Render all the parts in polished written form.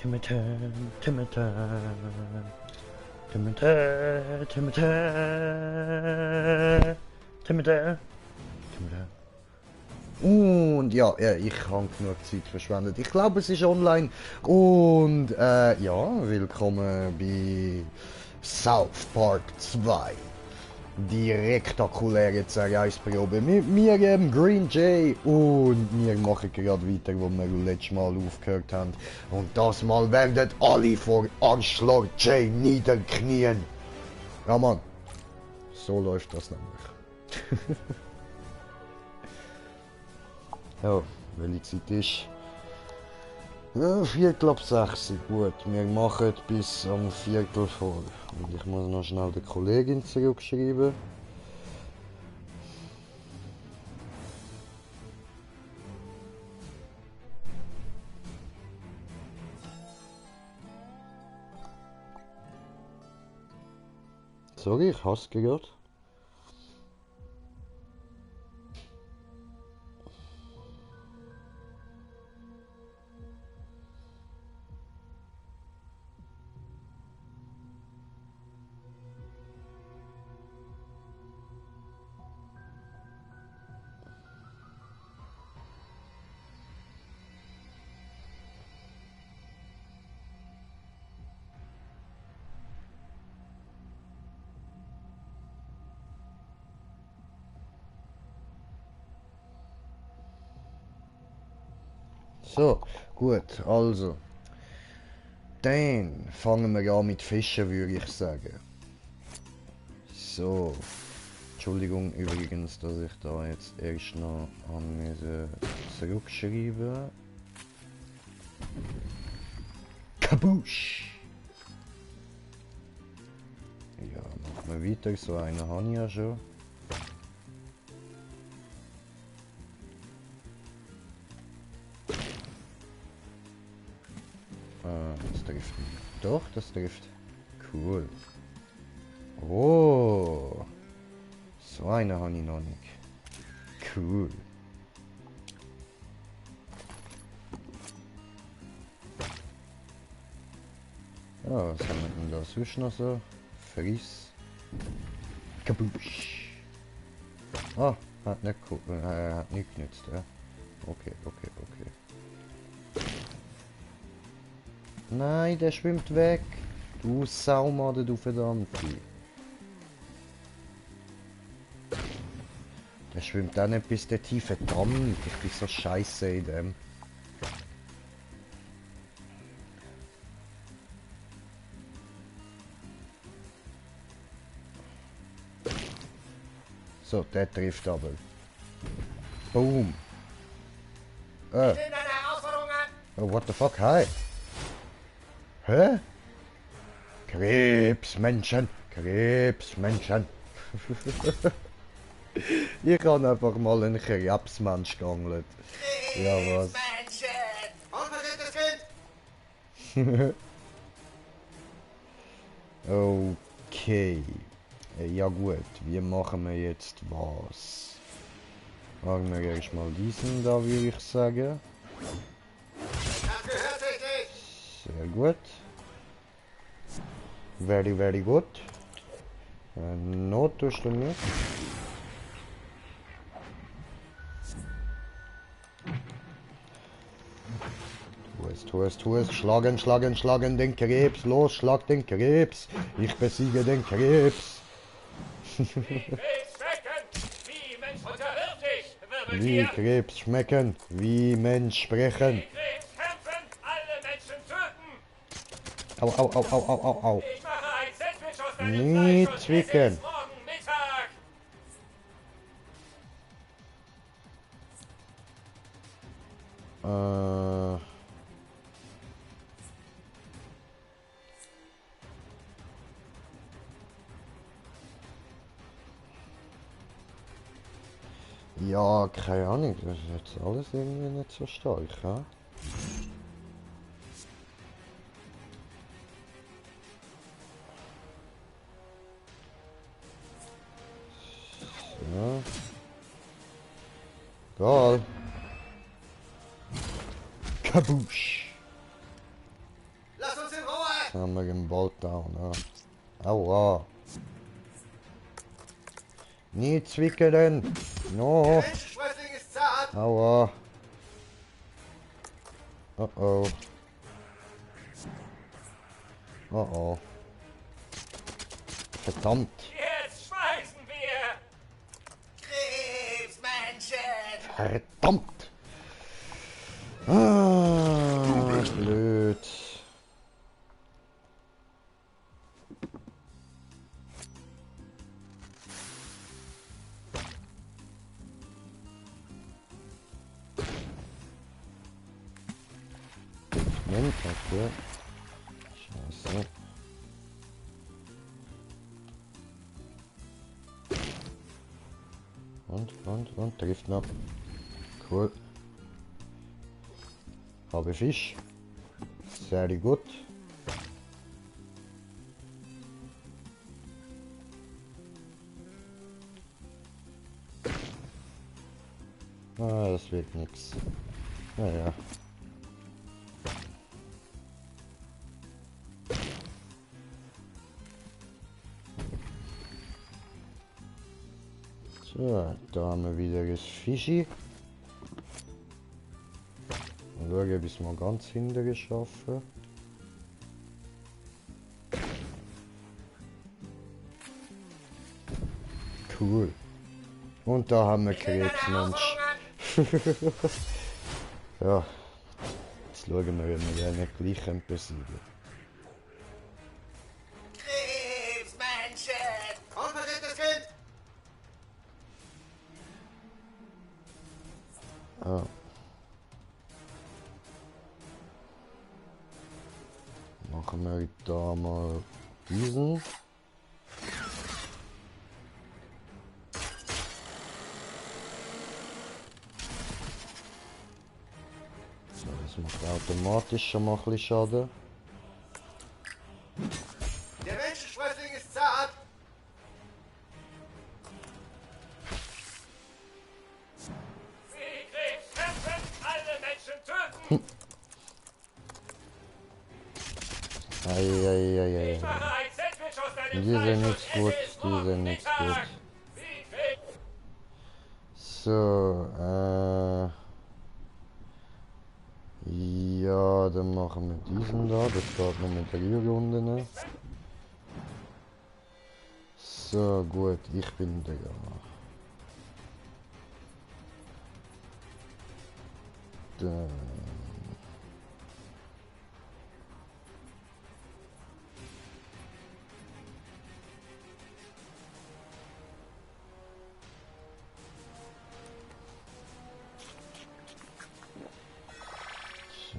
Timothy, Timothy, Timothy, Timothy, Timothy, Timothy. Und ja, ich habe genug Zeit verschwendet. Ich glaube, es ist online. Und ja, willkommen bei South Park 2. Die rektakuläre Zerreißprobe mit mir, Green Jay. Und wir machen gerade weiter, wo wir letztes Mal aufgehört haben. Und das Mal werden alle vor Anschlag Jay niederknien. Ja, Mann. So läuft das nämlich. Ja, welche Zeit ist? Ja, Viertel ab 6. Gut, wir machen bis am Viertel vor. Und ich muss noch schnell der Kollegin zurückschreiben. Sorry, ich hasse gerade. So, gut, also. Dann fangen wir an mit Fischen, würde ich sagen. So. Entschuldigung übrigens, dass ich da jetzt erst noch an zurückschreiben. Kaboosh! Ja, machen wir weiter. So einen habe ich ja schon. Das trifft nicht. Doch, das trifft. Cool. Oh. So eine habe ich noch nicht. Cool. Ja, was haben wir denn da sonst noch so? Fries. Kaboosh. Ah, hat nicht genützt, ja. Okay. Nein, der schwimmt weg. Du Saumade, du Verdammte. Der schwimmt auch nicht bis der tiefe Verdammt. Ich bin so scheiße in dem. So, der trifft aber. Boom. Oh, what the fuck? Hi. Hä? Krebsmenschen. Krebsmenschen. Ich habe einfach mal einen Krebsmensch geangelt. Ja, was? Okay. Ja gut, wie machen wir jetzt was? Machen wir erstmal diesen da, würde ich sagen. Sehr gut. Very good. Not tust du nicht. Tu es. Schlagen den Krebs. Los, schlag den Krebs. Ich besiege den Krebs. Wie Krebs schmecken, wie Mensch sprechen. Au. Nie zwicken. Ja, keine Ahnung, das ist jetzt alles irgendwie nicht so stark, ja? So. Goal. Kaboosh. haben wir im Wald down. Ja. Aua. Nie zwickeln. No. Aua. Oh oh. Oh oh. Verdammt. Jetzt schmeißen wir! Krebsmenschen! Verdammt. Ah, blöd. Moment, okay. Scheiße. Und, trifft noch. Cool. Habe Fisch. Sehr gut. Ah, das wird nix. Naja. So, da haben wir wieder das Fischi. Mal schauen, bis wir ganz hinten schaffen. Cool. Und da haben wir Krebsmensch. Ja. Jetzt schauen wir, wie wir den gleich besiegen. Krebsmenschen! Unversehrtes Kind! Ah. Machen wir da mal diesen. So, das macht automatisch schon mal ein bisschen Schaden. Der Menschensprössling ist zart! Sie Krebs kämpfen, alle Menschen töten! Eieieiei. Ich mache ein Sandwich aus deinem Die Fleisch sind und nichts esse gut, es die morgen sind nichts Mittag. gut. Sie Krebs... So, ja, dann machen wir diesen da. Das geht noch mit 3 Runden. So, gut, ich bin der. Dann.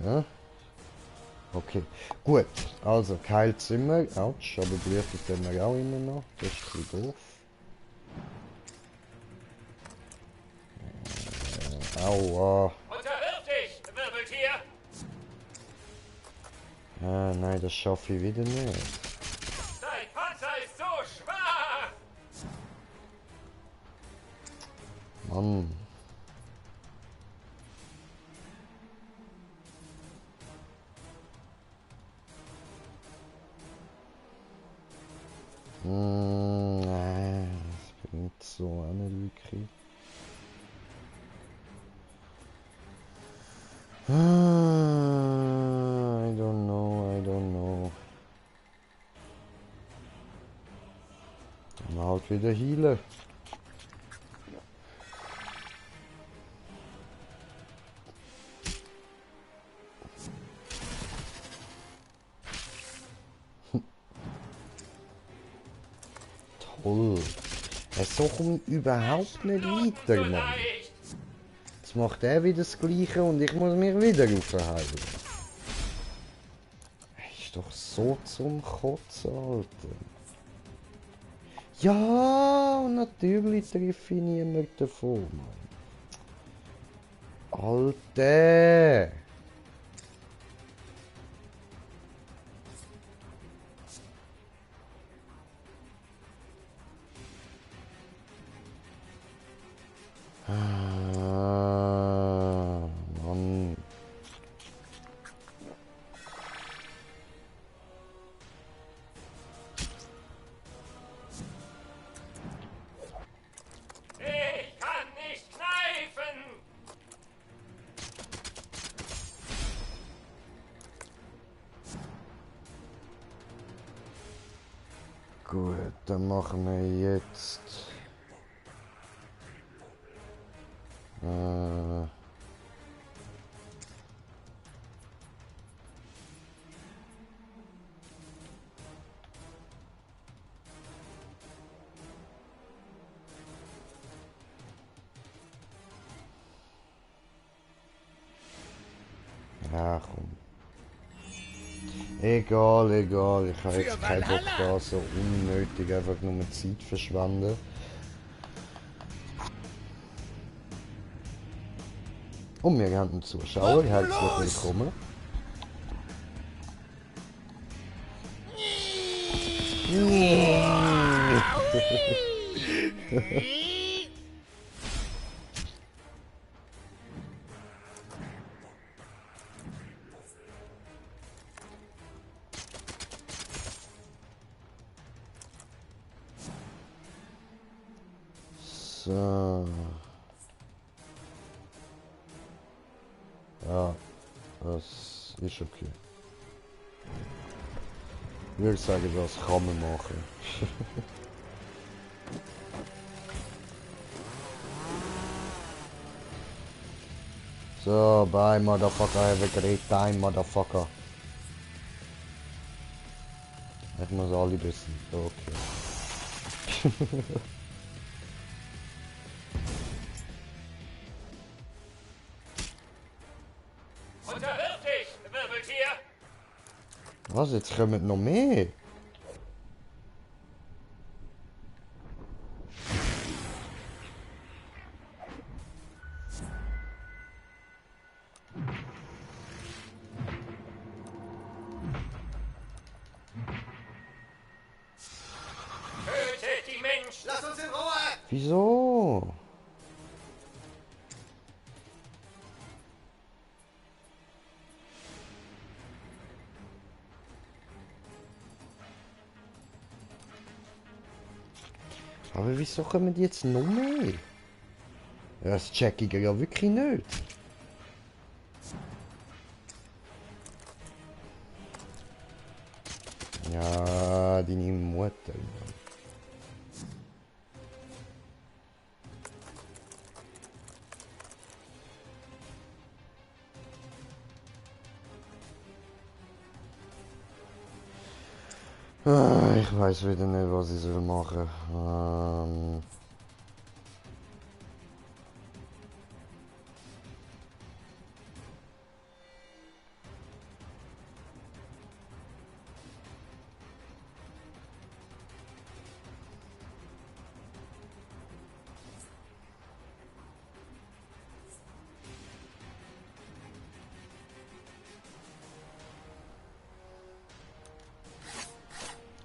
So. Okay, gut. Also, geheilt sind wir. Autsch, aber blutet tun wir auch immer noch. Das ist ein bisschen doof. Aua. Unterwirf dich, Wirbeltier! Ah, nein, das schaffe ich wieder nicht. Dein Panzer ist so schwach! Mann. Das bringt so auch nicht wirklich. I don't know, I don't know. Dann halt wieder healen. Toll. So komme ich überhaupt nicht weiter, Mann. Jetzt macht er wieder das Gleiche und ich muss mich wieder aufheilen. Ist doch so zum Kotzen, Alter. Ja, und natürlich treffe ich niemanden davon, Mann. Alter. Mann. Gut, dann machen wir jetzt... Ja, komm. Egal, egal. Ich habe jetzt keinen Bock da so unnötig einfach nur Zeit verschwenden. Und wir haben einen Zuschauer. Herzlich willkommen. So. Ja, das ist okay. Ich würde sagen, das kann man machen. So, bye motherfucker, have a great time motherfucker. Ich muss alle wissen. Okay. Unterwirf dich, Wirbeltier! Was, jetzt kommen noch mehr? Tötet die Menschen! Lass uns in Ruhe! Wieso? Aber wieso kommen die jetzt noch mehr? Ja, das check ich ja wirklich nicht. Ja, deine Mutter. Ich weiß wieder nicht, was ich soll machen.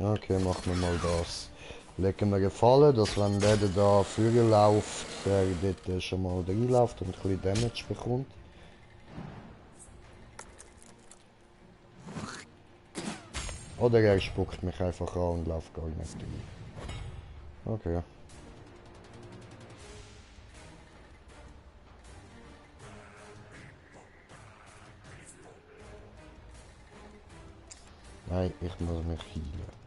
Okay, machen wir mal das. Legen wir gefallen, dass wenn der da vorher läuft, der dort schon mal reinläuft und ein bisschen Damage bekommt. Oder er spuckt mich einfach an und läuft gar nicht rein. Okay. Nein, ich muss mich healen.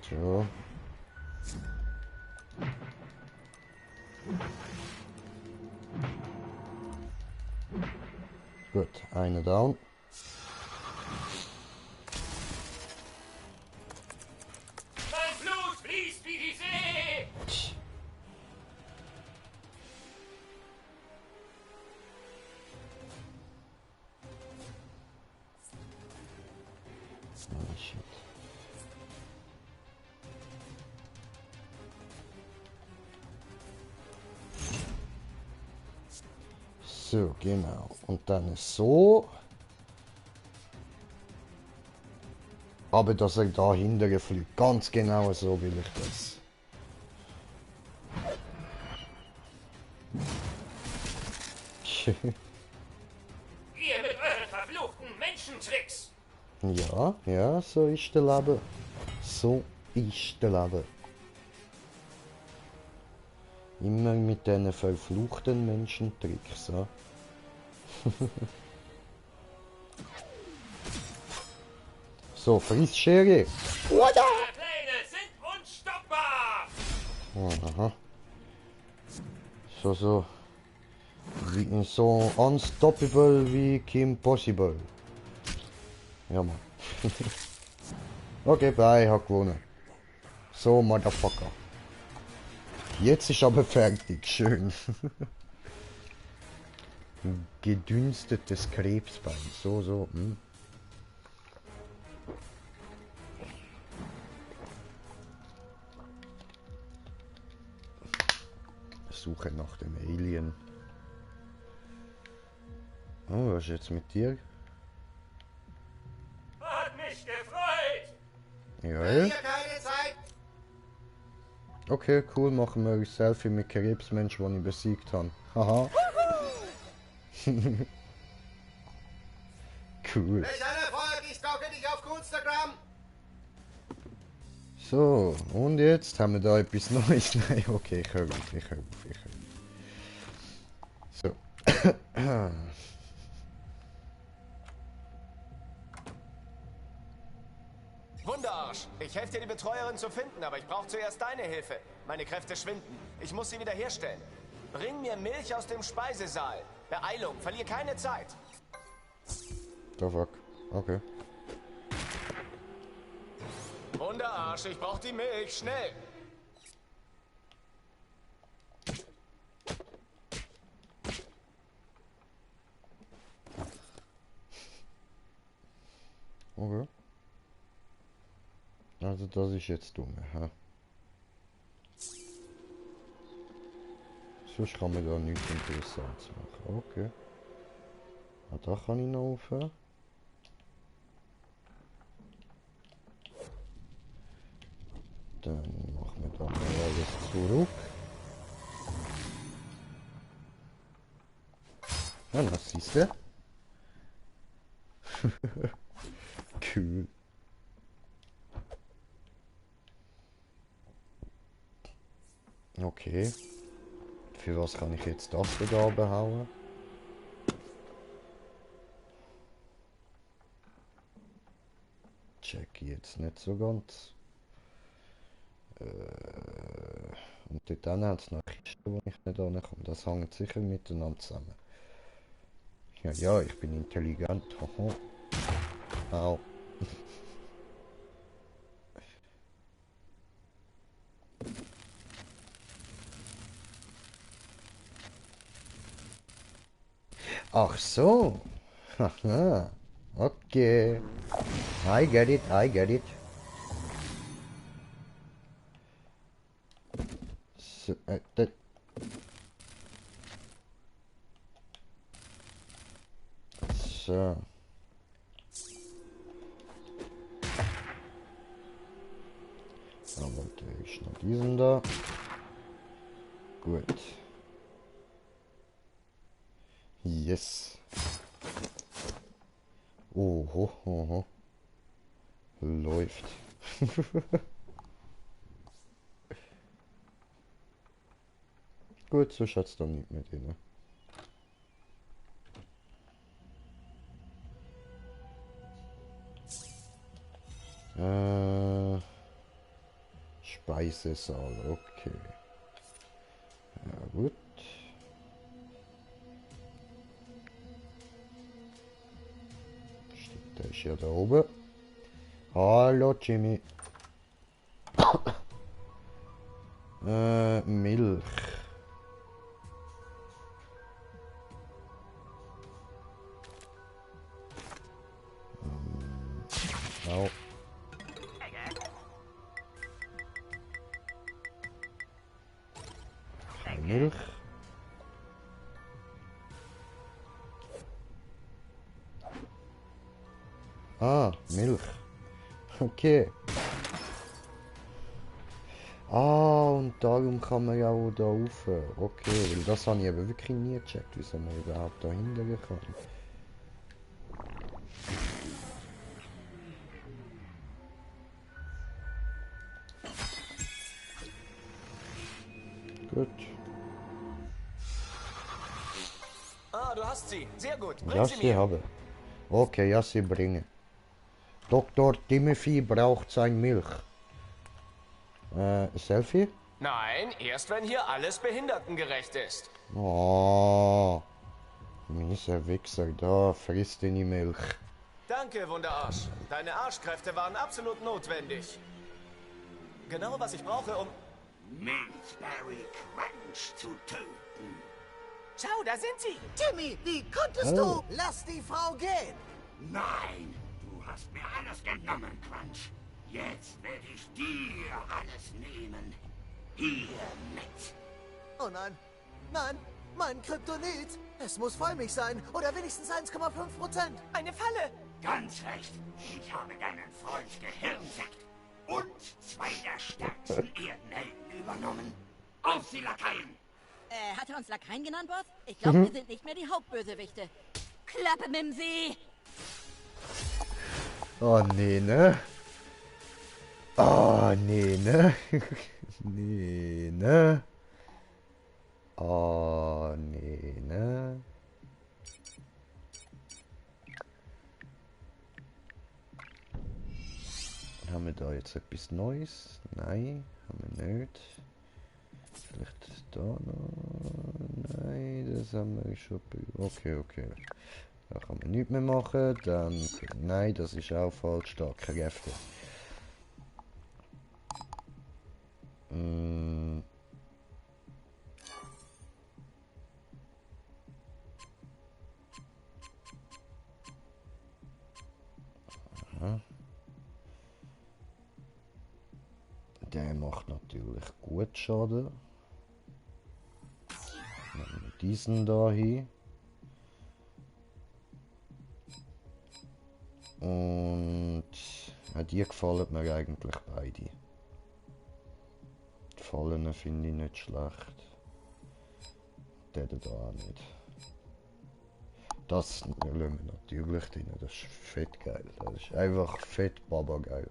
So. Gut, eine down. Mein Blut fließt wie die See! Oh, shit. So, genau. Und dann ist so. Aber dass er da hinterher fliegt. Ganz genau so will ich das. Ihr mit euren verfluchten Zeckentricks. Ja, ja, so ist der Leben. So ist der Leben. Immer mit diesen verfluchten Menschentricks, ja. So, friss Schere. Meine Pläne sind unstoppbar. Aha. So. So unstoppable wie Kim Possible. Ja, Mann. Okay, bye, hab gewonnen. So, Motherfucker. Jetzt ist aber fertig, schön. Gedünstetes Krebsbein, so. Suche nach dem Alien. Oh, was ist jetzt mit dir? Hat mich gefreut. Ja. Keine Zeit. Okay, cool, machen wir ein Selfie mit Krebsmensch, den ich besiegt habe. Haha. Cool. Welch ein Erfolg, ich stalke dich auf Instagram. So, und jetzt haben wir da etwas Neues. Nein, okay, ich höre auf. So. Wunderarsch! Ich helfe dir, die Betreuerin zu finden, aber ich brauche zuerst deine Hilfe. Meine Kräfte schwinden. Ich muss sie wieder herstellen. Bring mir Milch aus dem Speisesaal. Beeilung, verlier keine Zeit. The fuck. Okay. Wunderarsch, ich brauche die Milch, schnell! Okay. Also das ist jetzt dumm, ha? Sonst kann man da nichts Interessantes machen. Okay. Ah, da kann ich noch aufhören. Dann machen wir da mal alles zurück. Ja, das siehst du. Cool. Okay. Für was kann ich jetzt das da behauen? Check ich jetzt nicht so ganz. Und dort dann hat es noch Kisten, wo ich nicht ankomme. Das hängt sicher miteinander zusammen. Ja, ich bin intelligent. Haha. Au. Ach so. Haha. Okay. I get it. So, so. Aber der ist noch diesen da. Gut. Yes. Oho. Läuft. Gut, so schaut's dann nicht mehr drin. Speisesaal, okay. Ja, gut. Stimmt, der ist ja da oben. Hallo, Jimmy. Milch. Au. Milch. Ah, Milch. Okay. Ah, und darum kann man ja auch da rauf. Okay, weil das habe ich aber wirklich nie gecheckt, wieso man überhaupt da hinten kann. Gut. Ah, du hast sie. Sehr gut. Bring Ja, sie sie mir. habe. Okay, ja, sie bringen. Dr. Timothy braucht sein Milch. Selfie? Nein, erst wenn hier alles behindertengerecht ist. Oh, mieser Wichser, da frisst ihn die Milch. Danke, Wunderarsch. Deine Arschkräfte waren absolut notwendig. Genau, was ich brauche, um... Milchberry Crunch zu töten. Schau, da sind sie. Timmy, wie konntest Oh. du? Lass die Frau gehen. Nein, du hast mir alles genommen, Crunch. Jetzt werde ich dir alles nehmen. Hier mit. Oh nein. Nein, mein Kryptonit. Es muss vollmilch sein. Oder wenigstens 1,5%. Eine Falle. Ganz recht. Ich habe deinen Freund Gehirnsekt und 2 der stärksten Erdenhelden übernommen. Auf sie, Lakaien! Hat er uns Lakaien genannt, Boss? Ich glaube, wir sind nicht mehr die Hauptbösewichte. Klappe, Mimsi! Oh, nee, ne? Oh, nee, ne? Nee, ne? Oh, nee, ne? Haben wir da jetzt etwas Neues? Nein, haben wir nicht. Vielleicht da noch? Nein, das haben wir schon. Okay, okay. Da kann man nichts mehr machen. Dann. Nein, das ist auch falsch. Starke Kräfte. Mm. Aha. Der macht natürlich gut Schaden. Nehmen wir diesen da hin. Und die gefallen mir eigentlich beide. Die Fallen finde ich nicht schlecht. Der da auch nicht. Das lassen wir natürlich drin. Das ist fett geil. Das ist einfach fett baba geil.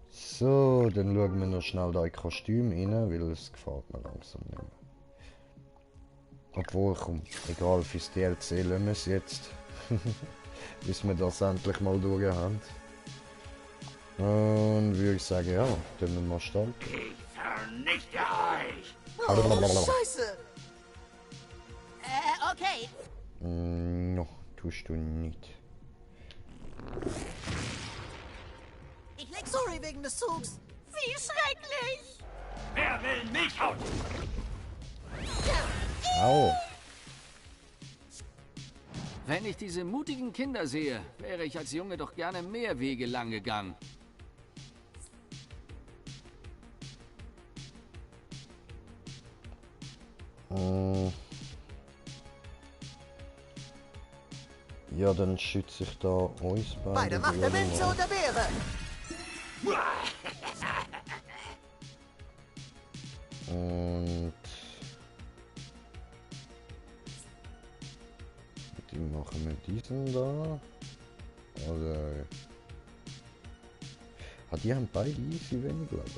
So, dann schauen wir noch schnell da in Kostüm rein, weil es gefällt mir langsam nicht mehr. Obwohl, komm, egal fürs DLC, lassen wir es jetzt. Bis wir das endlich mal durch haben. Und würde ich sagen, ja, dann wir mal starten. Ich vernichte euch! Oh, Scheiße. Okay. No, tust du nicht. Ich leg Sorry wegen des Zugs. Wie schrecklich! Wer will mich hauen? Au! Wenn ich diese mutigen Kinder sehe, wäre ich als Junge doch gerne mehr Wege lang gegangen. Ja, dann schütze ich da uns Bei beide. der Macht der Minze und der Beere. Und die machen wir diesen da. Oder die haben beide easy wenig, glaube ich.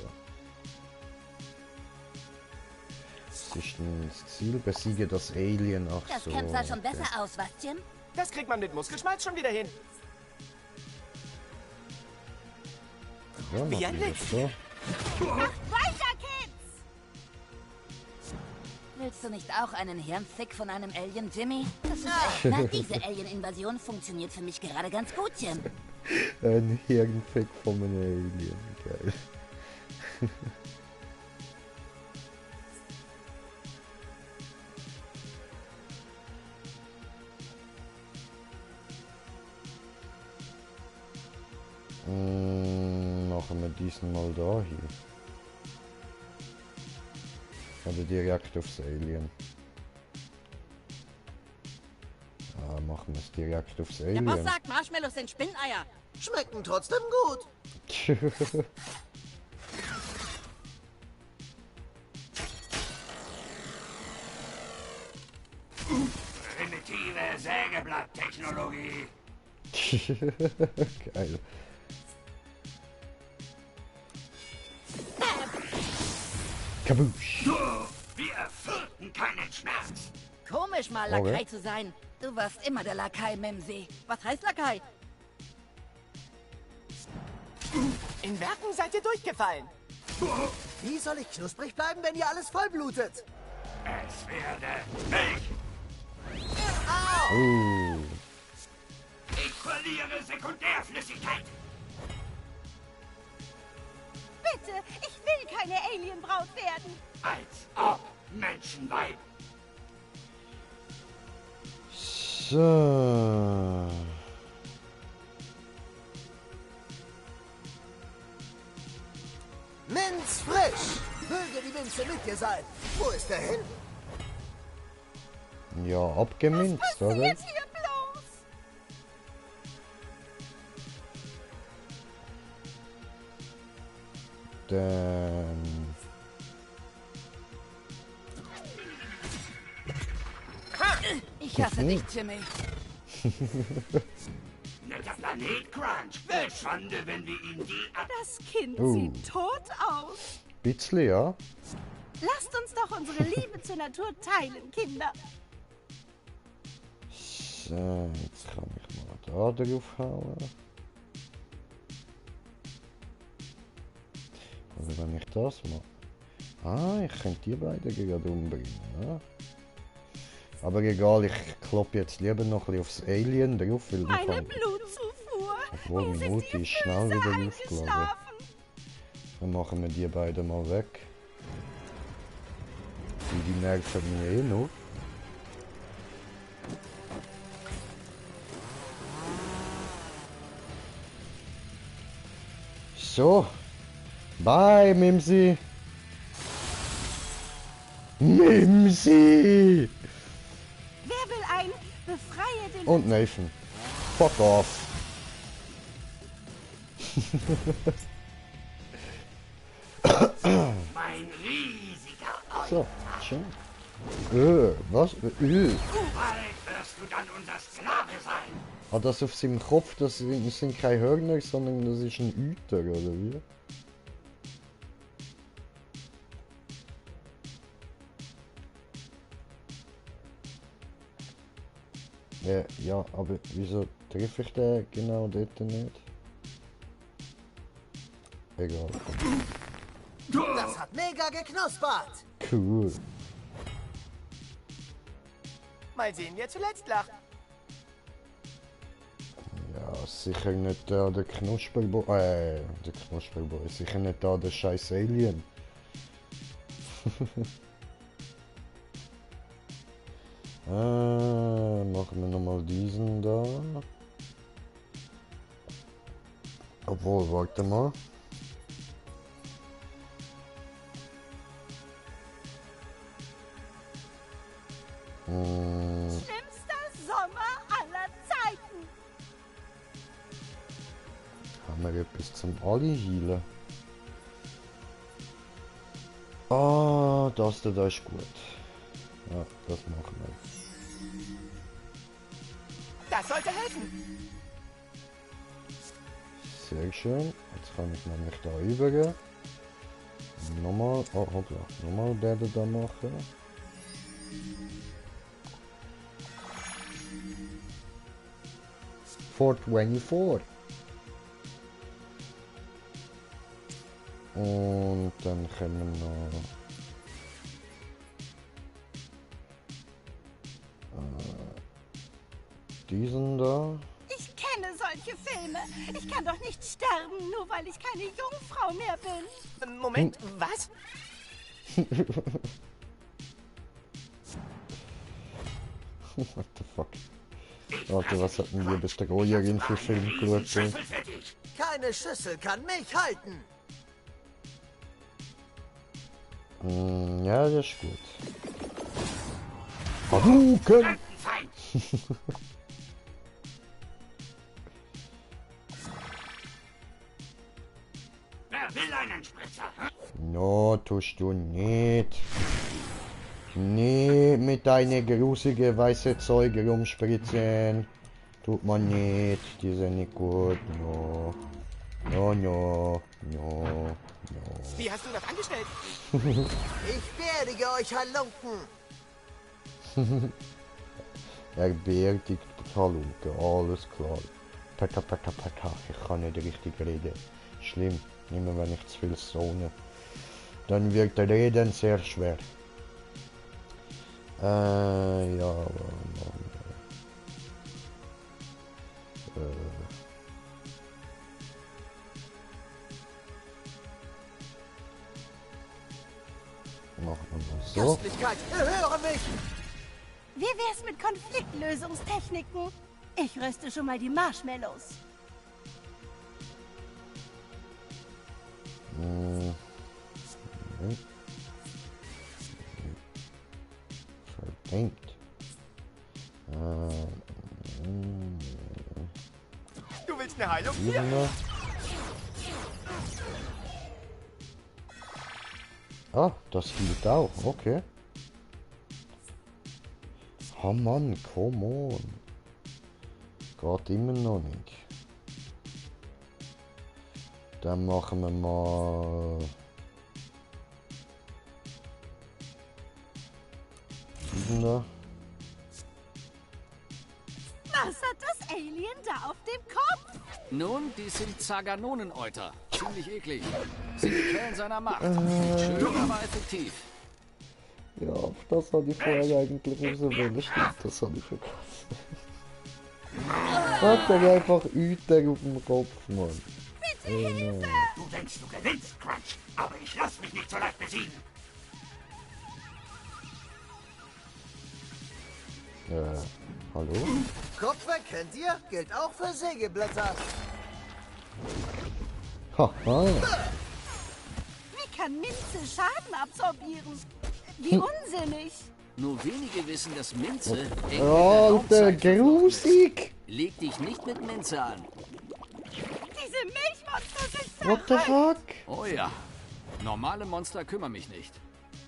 Das ist das Ziel, besiege das Alien. Ach Das so. Camp sah schon okay. besser aus, was, Jim? Das kriegt man mit Muskelschmalz schon wieder hin. Ja, Wie mach ein ich das Licht. so. Weiter, Kids! Willst du nicht auch einen Hirnfick von einem Alien, Jimmy? Das ist echt. Na, diese Alien-Invasion funktioniert für mich gerade ganz gut, Jim. Ein Hirnfick von einem Alien. Geil. Machen wir diesen mal da hin. Oder direkt aufs Alien. Ah, machen wir es direkt aufs Der Boss Alien. sagt, Marshmallows sind Spinneier. Schmecken trotzdem gut. Primitive Sägeblatttechnologie. Kabusch. Wir fürchten keinen Schmerz. Komisch mal Okay. Lakai zu sein. Du warst immer der Lakai, Mimsy. Was heißt Lakai? In Werken seid ihr durchgefallen. Wie soll ich knusprig bleiben, wenn ihr alles vollblutet? Es werde Milch. Ich verliere Sekundärflüssigkeit. Bitte, ich will keine Alienbraut werden. Als ob, Menschenweib. So. Minz frisch! Möge die Minze mit dir sein. Wo ist er hin? Ja, abgeminzt, oder? Jetzt hier bloß. Dann... Ich hasse dich, Jimmy. Netter Planet Crunch. Wäre Schande, wenn wir ihm die Das Kind Oh. sieht tot aus. Bisschen, ja. Lasst uns doch unsere Liebe zur Natur teilen, Kinder. So, jetzt kann ich mal da drauf hauen. Also wenn ich das mache... Ah, ich könnte die beiden gerade umbringen, ja? Aber egal, ich kloppe jetzt lieber noch ein bisschen aufs Alien drauf, weil dann Meine kann... Blutzufuhr. Obwohl, Wie mein sind Ulti die ist schnell Füße wieder aufgeladen. eingeschlafen? Dann machen wir die beiden mal weg. Die nerven mir eh noch. So. Bye, Mimsi. Mimsi! Wer will ein Befreie den... Und Nathan. Fuck off. mein riesiger So, schön. Was? Bald wirst du dann unser Sklave sein. Hat das auf seinem Kopf, das sind keine Hörner, sondern das ist ein Hüter, oder wie? Ja, aber wieso treffe ich den genau dort nicht? Egal. Das hat mega geknuspert. Cool. Mal sehen, wer zuletzt lacht. Ja, sicher nicht der Knusperboy. Der Knusperboy. Sicher nicht der scheiß Alien. Machen wir nochmal diesen da. Obwohl, warte mal. Schlimmster Sommer aller Zeiten. Haben wir etwas zum Ali healen? Ah, das da ist gut. Ja, das machen wir. Das sollte helfen. Sehr schön. Jetzt kann ich nämlich da rüber. Nochmal, oh hoppla, nochmal den da machen. Fort 24. Und dann können wir noch diesen da. Ich kenne solche Filme. Ich kann doch nicht sterben, nur weil ich keine Jungfrau mehr bin. Moment, was? What the fuck? Warte, was hat denn die Betreuerin für Film geschaut? Schüssel für dich. Keine Schüssel kann mich halten. Ja, das ist gut. Hadouken! Feind. Wer will einen Spritzer? No, tust du nicht. Nee, mit deinen grusigen weißen Zeug rumspritzen. Tut man nicht. Die sind nicht gut, no. Ja, ja, ja. Wie hast du das angestellt? Ich beerdige euch, Halunken. Er beerdigt Halunke, alles klar. Pekka, pekka, pekka. Ich kann nicht richtig reden. Schlimm, immer wenn ich zu viel zone. Dann wird der Reden sehr schwer. Ja, Mann. Machen wir mal so. Köstlichkeit, erhöre mich. Wie wär's mit Konfliktlösungstechniken? Ich röste schon mal die Marshmallows. Verdammt. Du willst eine Heilung? Hier noch. Ah, das hielt auch, okay. Oh Mann, come on. Geht immer noch nicht. Dann machen wir mal... Da. Was hat das Alien da auf dem Kopf? Nun, die sind Zaganoneneuter. Ziemlich eklig. Sind die Quellen seiner Macht. Schön, aber effektiv. Ja, das hatte ich vorher eigentlich rauswählen. Stimmt, das hatte ich vergessen. Hat er einfach Hüter auf dem Kopf, Mann. Bitte Hilfe! Du denkst, du gewinnst, Crunch, aber ich lass mich nicht so leicht besiegen. Hallo? Kopf weg, kennt ihr? Gilt auch für Sägeblätter. Haha. Wie kann Minze Schaden absorbieren? Wie unsinnig. Nur wenige wissen, dass Minze... Alter, grusig! Leg dich nicht mit Minze an. Diese Milchmonster sind What the verrückt. fuck? Oh ja. Normale Monster kümmern mich nicht.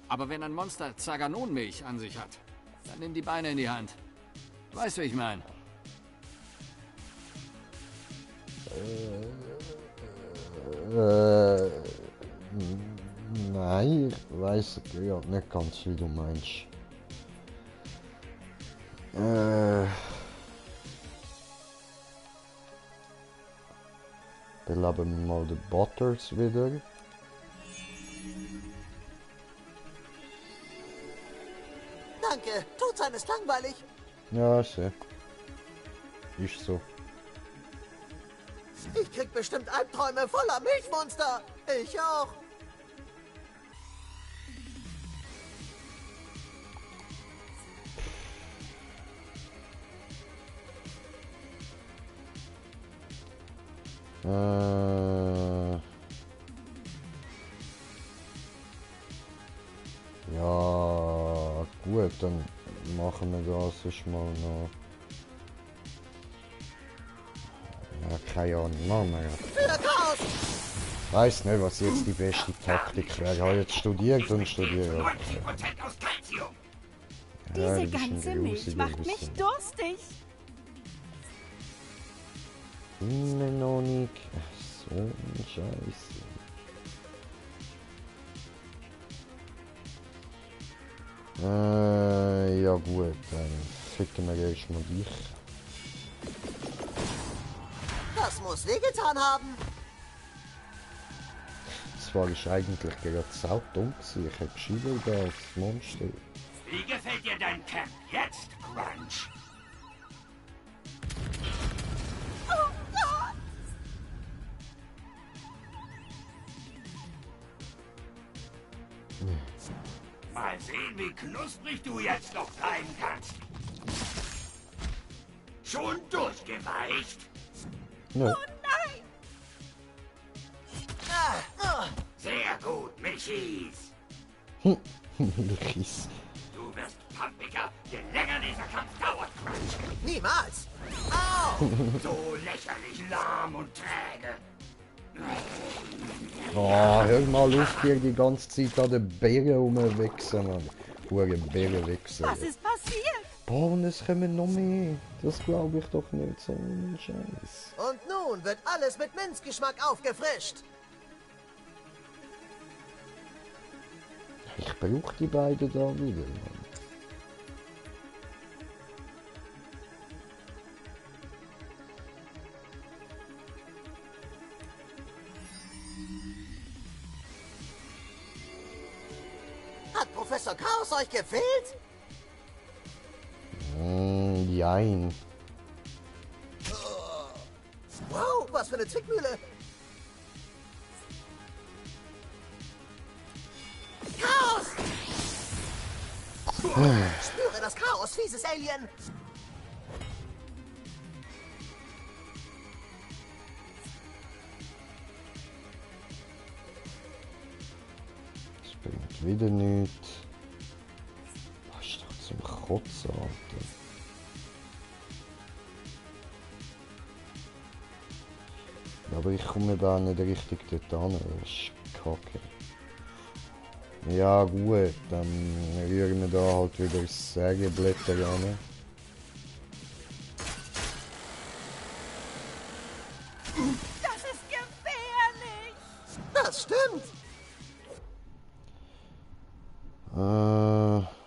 Aber wenn ein Monster Zaganonenmilch an sich hat, dann nimm die Beine in die Hand. Weißt du, wie ich meine? Nein, ich weiß ja nicht ganz, wie du meinst. Beleben wir mal die Butters wieder. Danke, tut sein ist langweilig. Ja, sehr. Ist so. Ich krieg bestimmt Albträume voller Milchmonster. Ich auch. Ja, gut, dann machen wir das ist mal noch. Ja, keine Ahnung, machen wir. Für Chaos. Weiß nicht, was jetzt die beste Taktik wäre. Ich habe jetzt studiert und studiere. 90% aus Calcium. Ja, Diese das ist ein ganze Milch grusiger macht mich bisschen. durstig. Immer noch nicht. Ach, so ein Scheiß. Ja gut, dann ficken wir erstmal dich. Das muss wehgetan haben. Das war ich eigentlich gerade sau dumm gewesen. Ich hätte geschieden da als Monster. Wie gefällt dir dein Camp jetzt, Crunch? Oh Gott! Mal sehen, wie knusprig du jetzt noch sein kannst. Schon durchgeweicht? Ja. Oh nein! Sehr gut, Michis. Lichis. Du wirst pumpiger, je länger dieser Kampf dauert, Crunch. Niemals. Au. So lächerlich lahm und träge. Oh, hör mal auf, dir die ganze Zeit an den Bären rumwechseln, Mann. Hure Bären wechseln. Was ist passiert? Boah, und es kommen noch mehr. Das glaube ich doch nicht, so ein Scheiß. Und nun Nun wird alles mit Minzgeschmack aufgefrischt. Ich brauche die beiden da wieder, Mann. Hat Professor Chaos euch gefehlt? Jein. Wow, was für eine Zwickmühle. Chaos! Spüre das Chaos, fieses Alien. Das bringt wieder nichts. Das ist doch zum Kotzen, Alter. Aber ich komme da nicht richtig dort an, das ist kacke. Ja gut, dann rühren wir da halt wieder das Sägeblätter an. Das ist gefährlich. Das stimmt.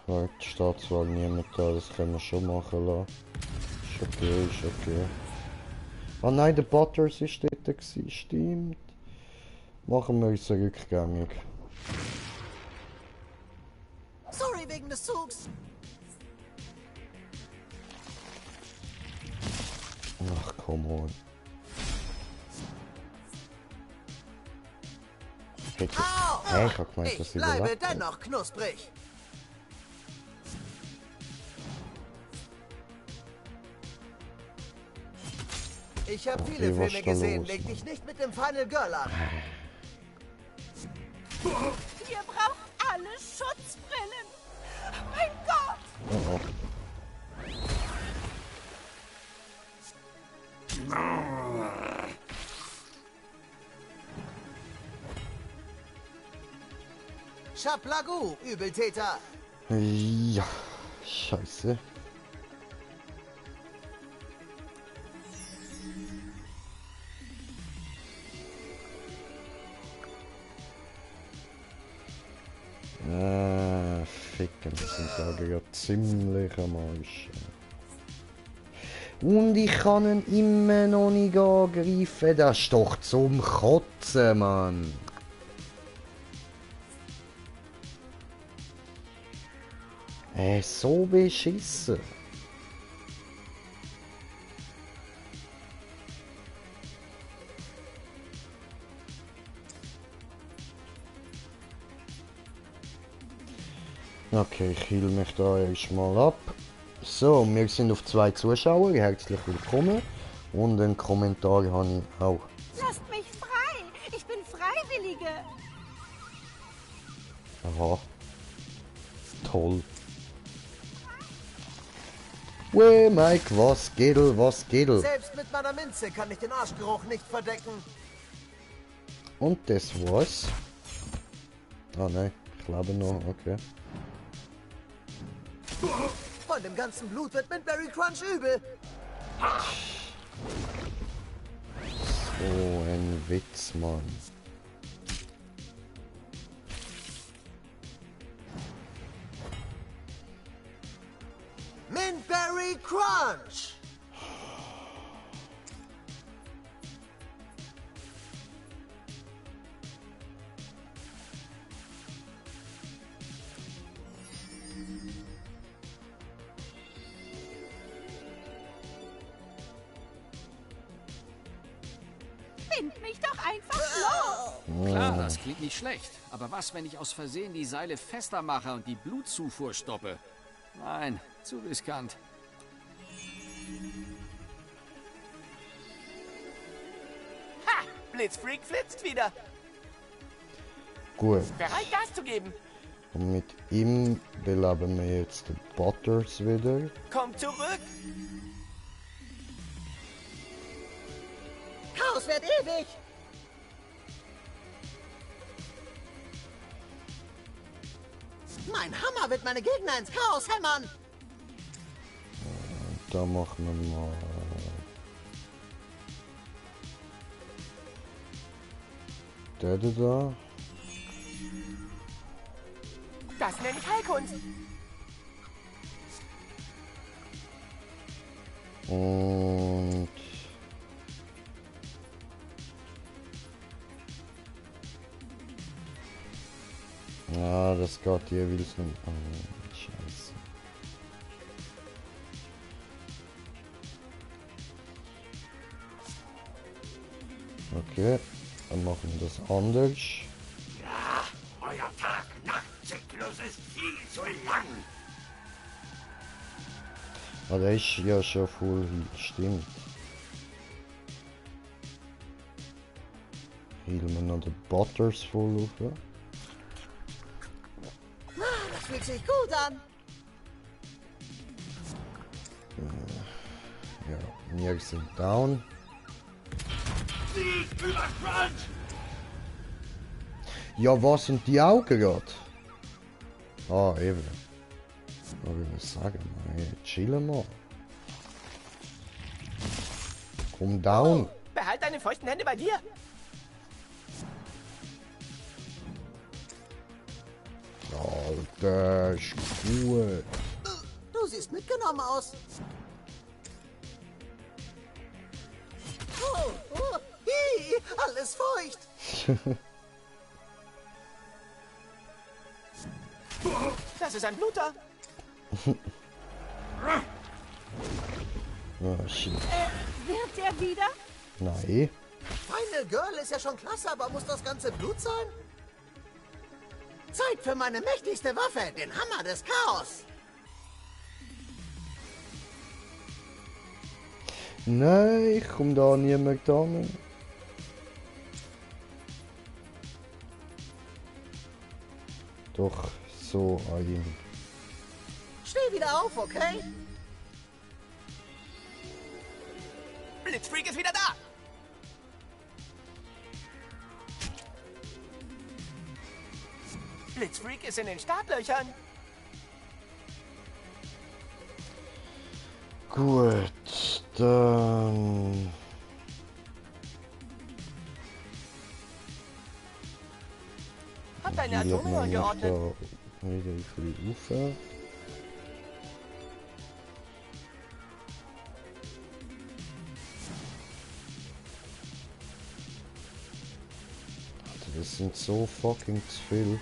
Warte, steht zwar niemand da, das können wir schon machen lassen. Ist okay, ist okay. Ah nein, der Butters ist dort gewesen, stimmt. Machen wir uns rückgängig. Sorry wegen des Zugs. Ach komm on. Au! Ich hab gemeint, dass Ich sie bleibe überlebt hat. dennoch knusprig. Ich habe viele Okay, was Filme ist da gesehen. los, Leg Mann? dich nicht mit dem Final Girl an. Ihr braucht alle Schutzbrillen. Mein Gott. Oh, oh. Chaplagu, Übeltäter. Ja, scheiße. Ficken, wir sind da gerade ziemlich am Arsch. Und ich kann ihn immer noch nicht angreifen, das ist doch zum Kotzen, Mann. So beschissen. Okay, ich heal mich da erstmal ab. So, wir sind auf 2 Zuschauer, herzlich willkommen. Und einen Kommentar habe ich auch. Lasst mich frei. Ich bin Freiwillige. Aha. Toll. Wey, Mike, was geht? Selbst mit meiner Minze kann ich den Arschgeruch nicht verdecken. Und das war's. Ah nein, ich lebe noch, okay. Von dem ganzen Blut wird Mintberry Crunch übel. So ein Witz, Mann. Mintberry Crunch. Bind mich doch einfach los. Klar, das klingt nicht schlecht. Aber was, wenn ich aus Versehen die Seile fester mache und die Blutzufuhr stoppe? Nein, zu riskant. Ha! Blitzfreak flitzt wieder. Gut. Bereit, Gas zu geben. Und mit ihm beleben wir jetzt den Butters wieder. Komm zurück. Chaos wird ewig. Mein Hammer wird meine Gegner ins Chaos hämmern. Da machen wir mal der da? Das nenne ich Heilkunst. Und... Ja, das geht jeweils nicht. Oh, Scheiße. Okay, dann machen wir das anders. Ja, euer Tag-Nacht-Zyklus ist viel zu lang. Ah, der ist ja schon voll, stimmt. Hielen wir noch den Butters voll auf. Ja? Das fühlt sich gut an. Ja, wir sind down. Sieg über Crunch! Ja, was sind die Augen gerade? Ah, eben. Was will ich sagen? Hey, chillen mal. Komm down. Behalt deine feuchten Hände bei dir. Alter, ist gut. Du siehst mitgenommen aus. Oh, hi, alles feucht. Das ist ein Bluter. Oh, shit. Wird er wieder? Nein. Final Girl ist ja schon klasse, aber muss das ganze Blut sein? Zeit für meine mächtigste Waffe, den Hammer des Chaos. Nein, ich komm da nie mehr dran. Doch, so an ihm. Steh wieder auf, okay? Blitzfreak ist wieder da. Blitzfreak ist in den Startlöchern. Gut, dann... Hab deine Hier Atome man angeordnet. da wieder ein bisschen rauf. Alter, das sind so fucking zu viel.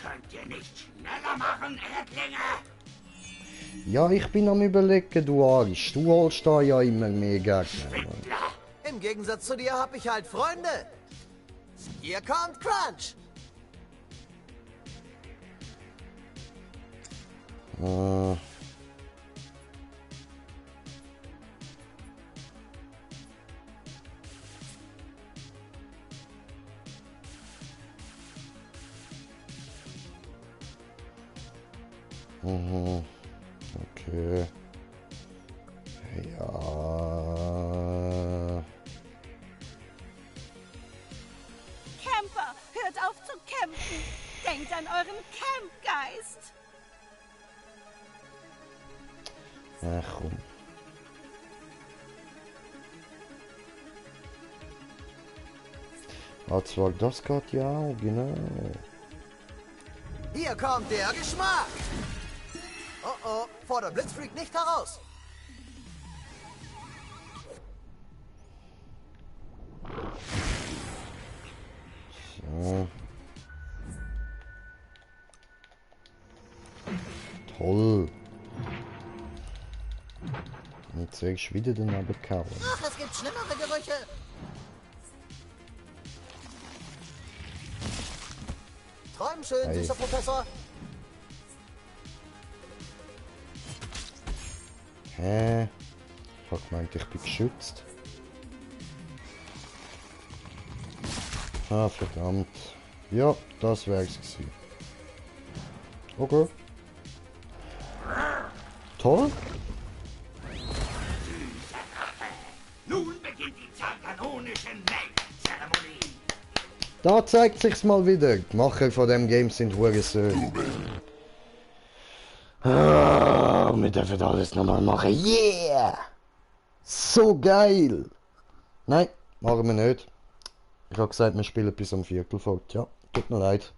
Könnt ihr nicht schneller machen, Erdlinge? Ja, ich bin am überlegen, du Arsch. Du holst da ja immer mehr Gegner. Im Gegensatz zu dir habe ich halt Freunde. Hier kommt Crunch. Okay. Ja. Camper, hört auf zu kämpfen. Denkt an euren Campgeist. Ach komm. zwar das geht ja auch, genau. Hier kommt der Geschmack. Oh oh, fordert Blitzfreak nicht heraus. So. Toll. Jetzt sehe ich wieder den abgekauen. Ach, es gibt schlimmere Gerüche. Träum schön, Ei. süßer Professor. Hä? Ich hab gemeint, ich bin geschützt. Ah, verdammt. Ja, das wär's gewesen. Okay. Toll. Nun beginnt die zarkanonische Melkzeremonie. Da zeigt sich's mal wieder. Die Macher von dem Game sind hure Söhne. wir dürfen alles nochmal machen. Yeah! So geil! Nein, machen wir nicht. Ich habe gesagt, wir spielen bis am Viertel fort. Ja, tut mir leid.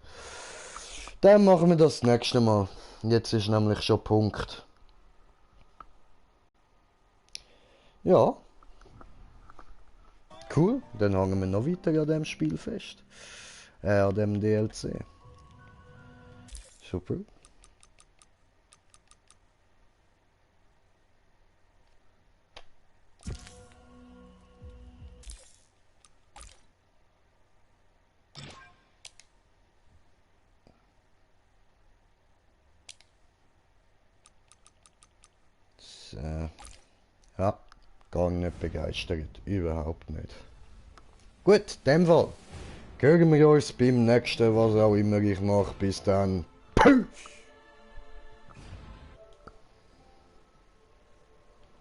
Dann machen wir das nächste Mal. Jetzt ist nämlich schon Punkt. Ja. Cool, dann hängen wir noch weiter an dem Spiel fest. An dem DLC. Super. So. Ja, gar nicht begeistert. Überhaupt nicht. Gut, in dem Fall. Hören wir uns beim nächsten, was auch immer ich mache. Bis dann. Peace!